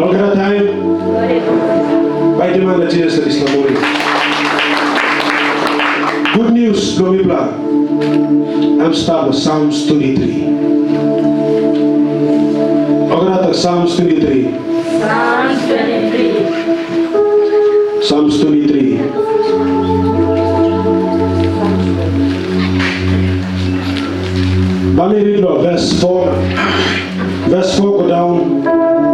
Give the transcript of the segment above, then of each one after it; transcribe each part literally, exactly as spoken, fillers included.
Olgeta taim, paitim han long Jisas long dispela moning. Gutnius bilong mipela em stap long Psalms twenty-three. Olgeta, Psalms twenty-three. Psalms twenty-three. Psalms twenty-three. Bai mi rit long ves foa. Ves foa go daun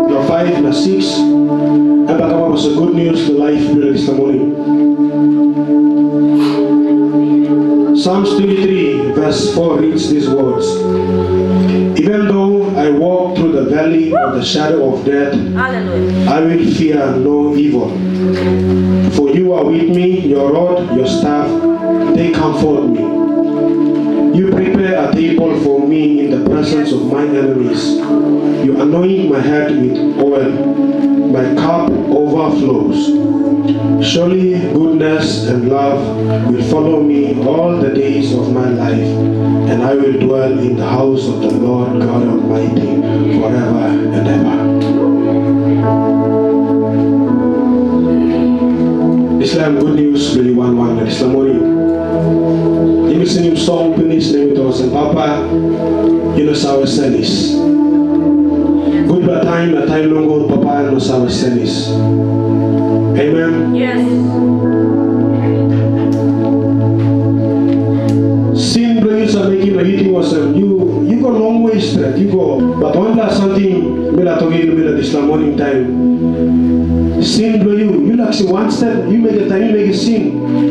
long faiv na sikis, em bai kamap olsem gutnius long laip bilong dispela moning. Psalms twenty-three, verse four reads these words: Even though I walk through the valley of the shadow of death, Hallelujah. I will fear no evil. For you are with me, your rod, your staff, they comfort me. You prepare a table for me in the presence of my enemies. You anoint my head with oil. My cup overflows. Surely goodness and love will follow me all the days of my life, and I will dwell in the house of the Lord God Almighty forever and ever. Dispela em gutnius bilong yu wan wan na dispela moning. Yumi singim song pinis na yumi tok olsem, Papa, yu no save senis. Gutpela taim na taim nogut, Papa, em no save senis. Amen. Yes. Sin bilong yu sa mekim na yu ting olsem, yu, yu go longwe stret, yu go. Bat wanpela samting mi laik tokim yumi long dispela moning taim. Sin bilong yu, yu laik si wan step, yu mekim taim yu mekim sin.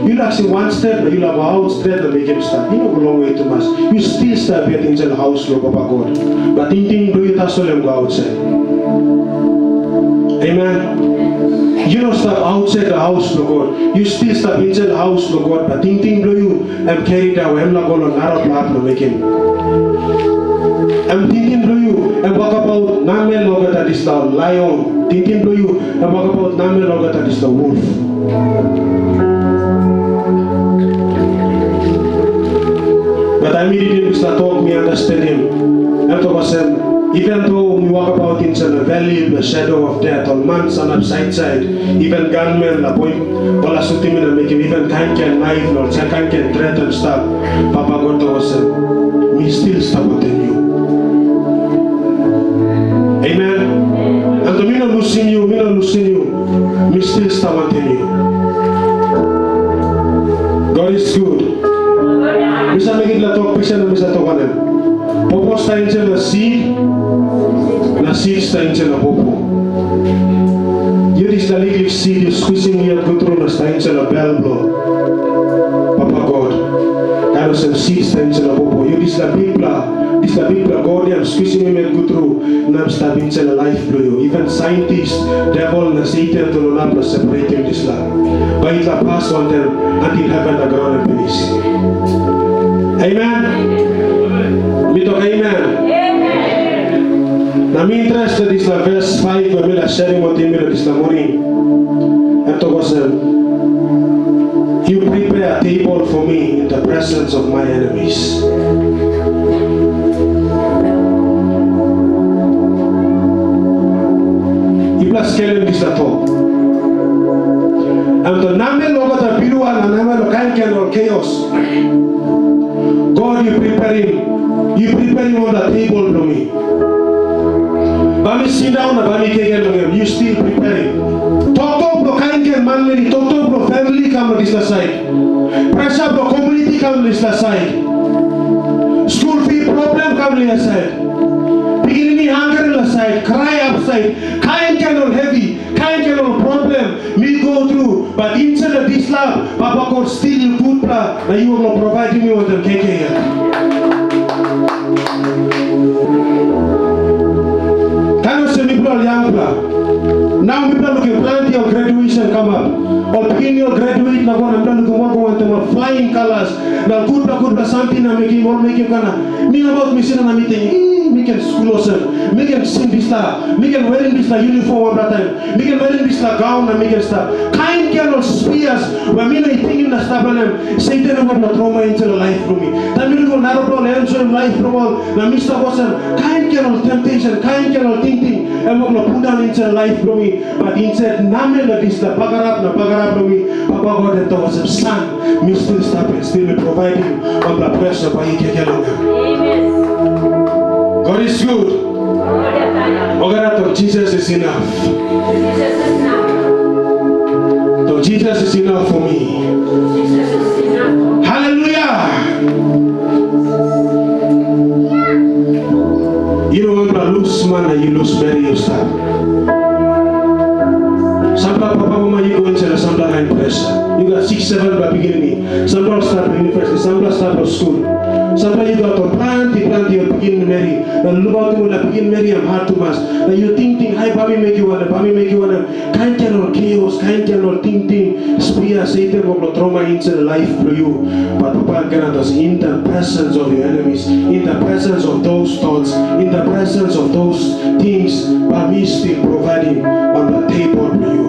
Yu laik si wan step, na yu laik go aut stret na mekim stap. Yu no go longwe tumas. Yu stil stap yet insait long haus bilong Papa God. Bat tingting bilong yu tasol em go ausait. Amen. Yu no stap ausait long haus bilong God. Yu stil stap insait long haus bilong God, bat tingting bilong yu em kirap daun, em laik go long narapela hap na mekim. Em tingting bilong yu em wokabaut namel olgeta dispela laion. Tingting bilong yu em wokabaut namel olgeta dispela wulf. Na taim mi ritim dispela tok, mi understandim. Em tok olsem, even though mi wokabaut insait long valley bilong shadow of death, ol man sanap sait sait, even gunmen na boim, ol i sutim mi na mekim even kain kain naif na ol kain kain threat em stap, Papa God tok olsem, mi stil stap wantaim yu. Amen. Em tok mi no lusim yu, mi no lusim yu. Mi stil stap wantaim yu. God is good. Mi sa mekim dispela tok piksa na mi sa tok wanem? Popo stap insait long sid, na sid stap insait long popo. Yu dispela liklik sid, yu skusim yet gut tru na stap insait long bel bilong Papa God. Kain olsem sid stap insait long popo. Yu dispela bikpela, dispela bikpela God ya, skusim em yet gut tru, na em stap insait long laip bilong yu. Even saintis, devil na Satan tu no inap long separatim dispela. Bai i pas wantaim ating heven na graun em pinis. Amen. Mi tok amen. Na mi interes long dispela ves faiv, bai mi laik serim wantaim yumi long dispela moning. Em tok olsem, "You prepare a table for me in the presence of my enemies." Yupela skelim dispela tok. Em tok namel olgeta birua na namel ol kain kain ol chaos. God, yu preparim, yu preparim on the table bilong mi. Bai mi sindaun na bai mi kaikai long em, yu stil preparim. Toktok bilong kain kain manmeri, toktok bilong famili kam long dispela sait. Pressure bilong komuniti kam long dispela sait. Skul fi problem kam long dispela sait. Pikinini hangre long sait, krai hapsait, kain kain ol hevi, kain kain ol problem mi go tru, bat insait long dispela, Papa God stil yu gutpela, na yu laik provaidim mi wantaim kaikai yet. Kain olsem mipela ol yangpela. Nau mipela lukim planti ol graduation kamap. Ol pikinini ol graduate na go na mipela lukim ol go wantaim ol flying colors. Na gutpela gutpela samting na mekim ol mekim kana. Mi nabaut mi sindaun na mi ting, "Ih, mi ken skul olsem, mi ken kisim dispela, mi ken werim dispela uniform wanpela taim, mi ken werim dispela gaun na mi ken stap." Kain kain ol spias we mi no i tingim na stap long em, Satan em wan na trauma insait long laip bilong mi. Taim mi lukim ol narapela ol enjoyim laip bilong ol, na mi stap olsem, kain kain ol temptation, kain kain ol tingting, Em wok long pundaun insait laip bilong mi, bat insait namel na dispela bagarap na bagarap bilong mi, Papa God em tok olsem, "San, mi stil stap, en stil mi provaidim wanpela ples bai yu kaikai long em." God is good. Olgeta tok, "Jesus is enough." Tok, "Jesus is enough for me." Haleluya! Yu no wanpela lus man na yu lus meri yu stap. Sampela papa mama yu go insait long sampela kain ples. Yu gat sikis, sevenpela pikinini. Sampela stap long university, sampela stap long skul. Sampela yu gat ol planti, planti ol pikinini meri. Na lukautim ol pikinini meri em hat tumas. Na yu tingting, "Ai, bai mi mekim wanem, bai mi mekim wanem?" Kain kain ol chaos, kain kain ol tingting, spia Satan wok long tromoi insait laip bilong yu. But Papa God, as in the presence of your enemies, in the presence of those thoughts, in the presence of those things, bai mi stil provaidim wanpela table bilong yu.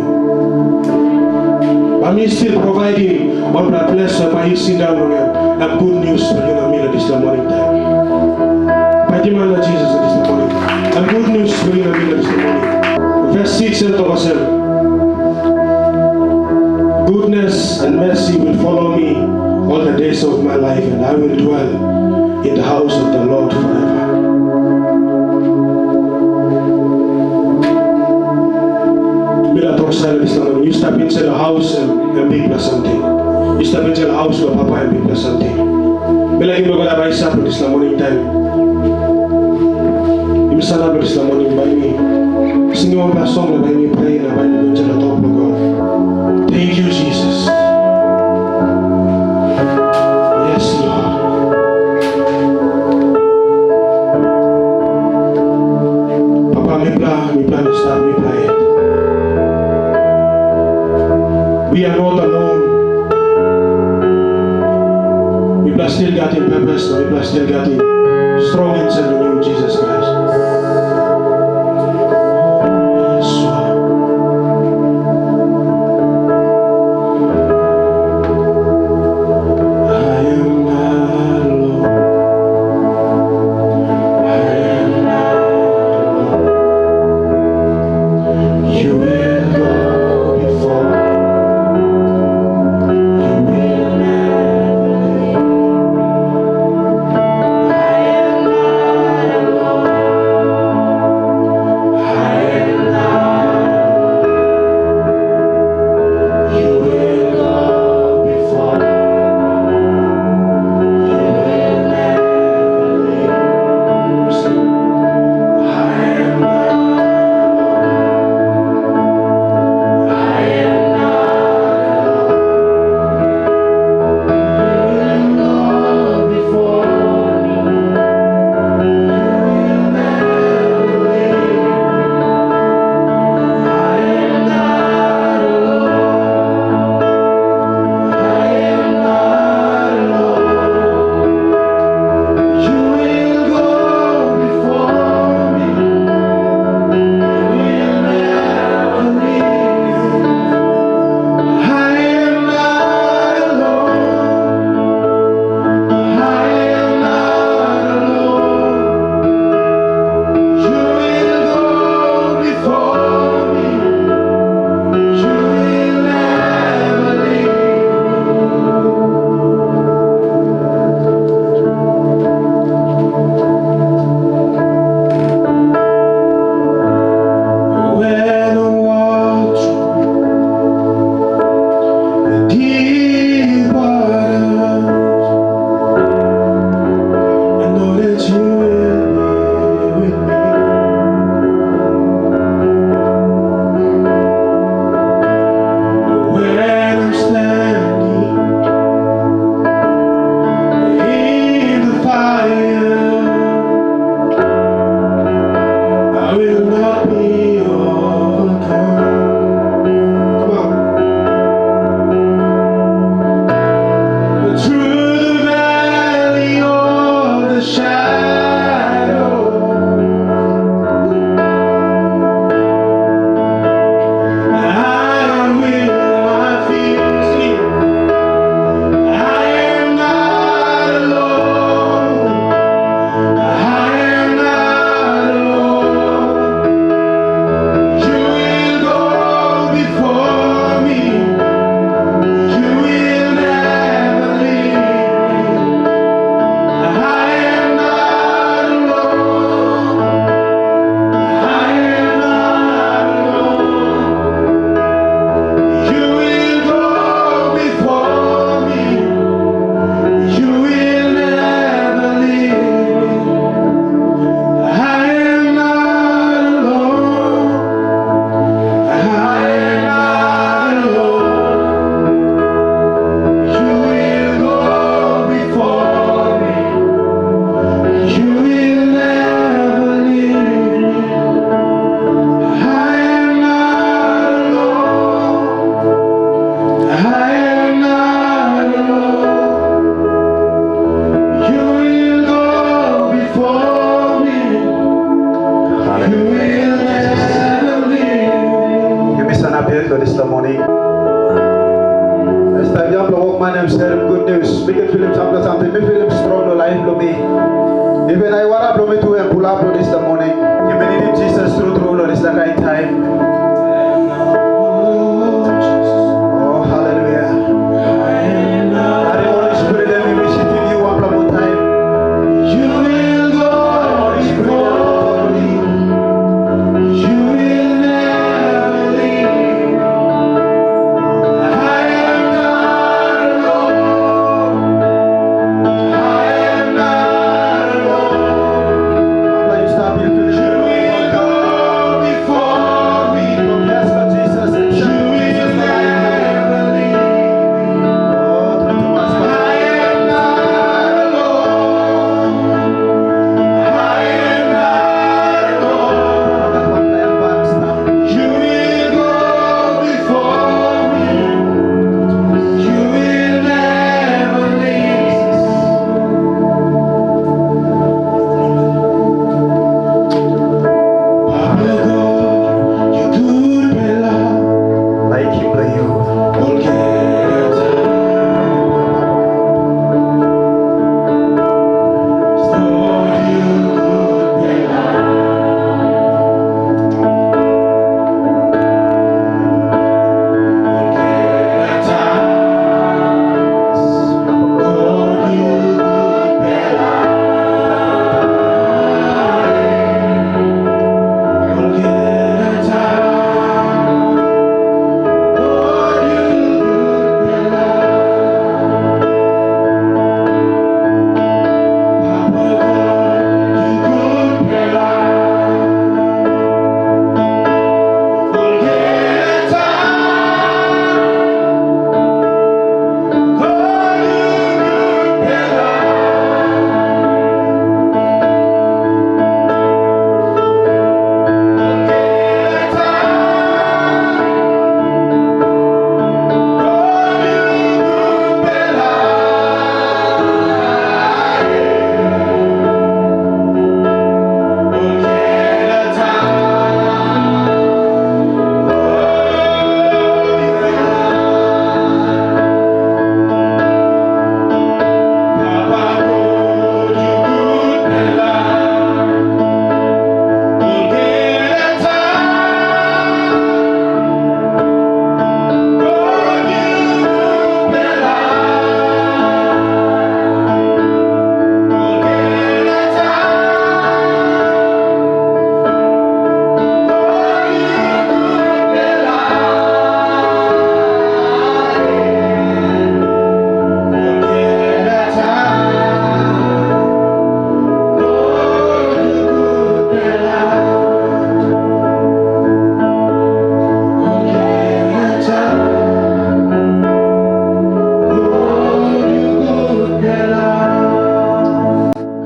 Bai mi stil provaidim wanpela ples bai yu sindaun long en. Em gutnius bilong yu na mi long dispela moning taim. Paitim han long Jisas long dispela moning. Em gutnius bilong yu na mi long dispela moning. Ves sikis em tok olsem, "Goodness and mercy will follow me all the days of my life, and I will dwell in the house of the Lord forever." Mi laik tok olsem dispela moning, yu stap insait long haus, em, em bikpela samting. Yu stap insait long haus bilong Papa, em bikpela samting. Mi laik yu go bai stap long dispela moning taim. Yu sanap long dispela moning, bai mi singim wanpela song, na bai mi prea, na bai mi go insait long tok bilong God. Thank you, Jesus. Yes, Lord. Papa, mipela, mipela no stap mipela yet. We are not alone. Mipela stil gat purpose, na mipela stil gat strong insait long yu, Jisas Krais. Yes, Lord. I am not alone. I am not alone. You will go before. You will never leave. I am not alone. Right time. Oh, haleluya. Harim Holi Spirit em i visitim yu wanpela moa taim. Yu will go before me. Yu will never leave. I am not alone. I am not alone. Wanpela yu stap, yu finish. You will go before me. Yes, Lord Jesus. You will never leave me. Oh, thank you, Master. I am not alone. I am not alone. You will go before me. You will never leave. Papa God, yu gutpela. Laikim bilong yu. Olgeta. Lord, yu gutpela.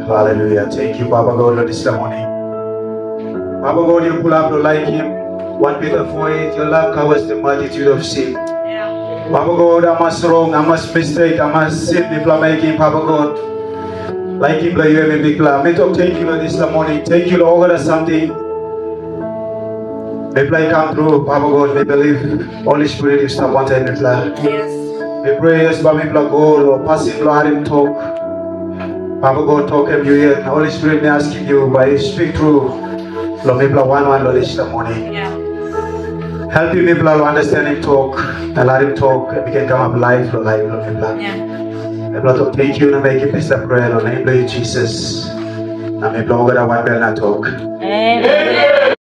Haleluya. Thank you, Papa God, long dispela moning. Papa God, yu pulap long laikim. One Peter four eight, your love covers the multitude of sin. Papa God, hamas rong, hamas mistake, hamas sin mipela mekim, Papa God. Laikim bilong yu em i bikpela. Mi tok tenkyu long dispela moning. Tenkyu long olgeta samting. Mipela i kam tru, Papa God, mi bilip Holi Spirit i stap wantaim mipela. Mi prea yes, bai mipela go long pasin bilong harim tok. Papa God, tok em yu yet. Holi Spirit, mi askim yu, bai yu spik tru long mipela wan wan long dispela moning. Helpim mipela long understandim tok, na larim tok em i ken kamap laip long laip bilong mipela. Mipela tok tenkyu na mekim dispela prea long nem bilong yu, Jisas. Na mipela olgeta wanbel na tok, amen.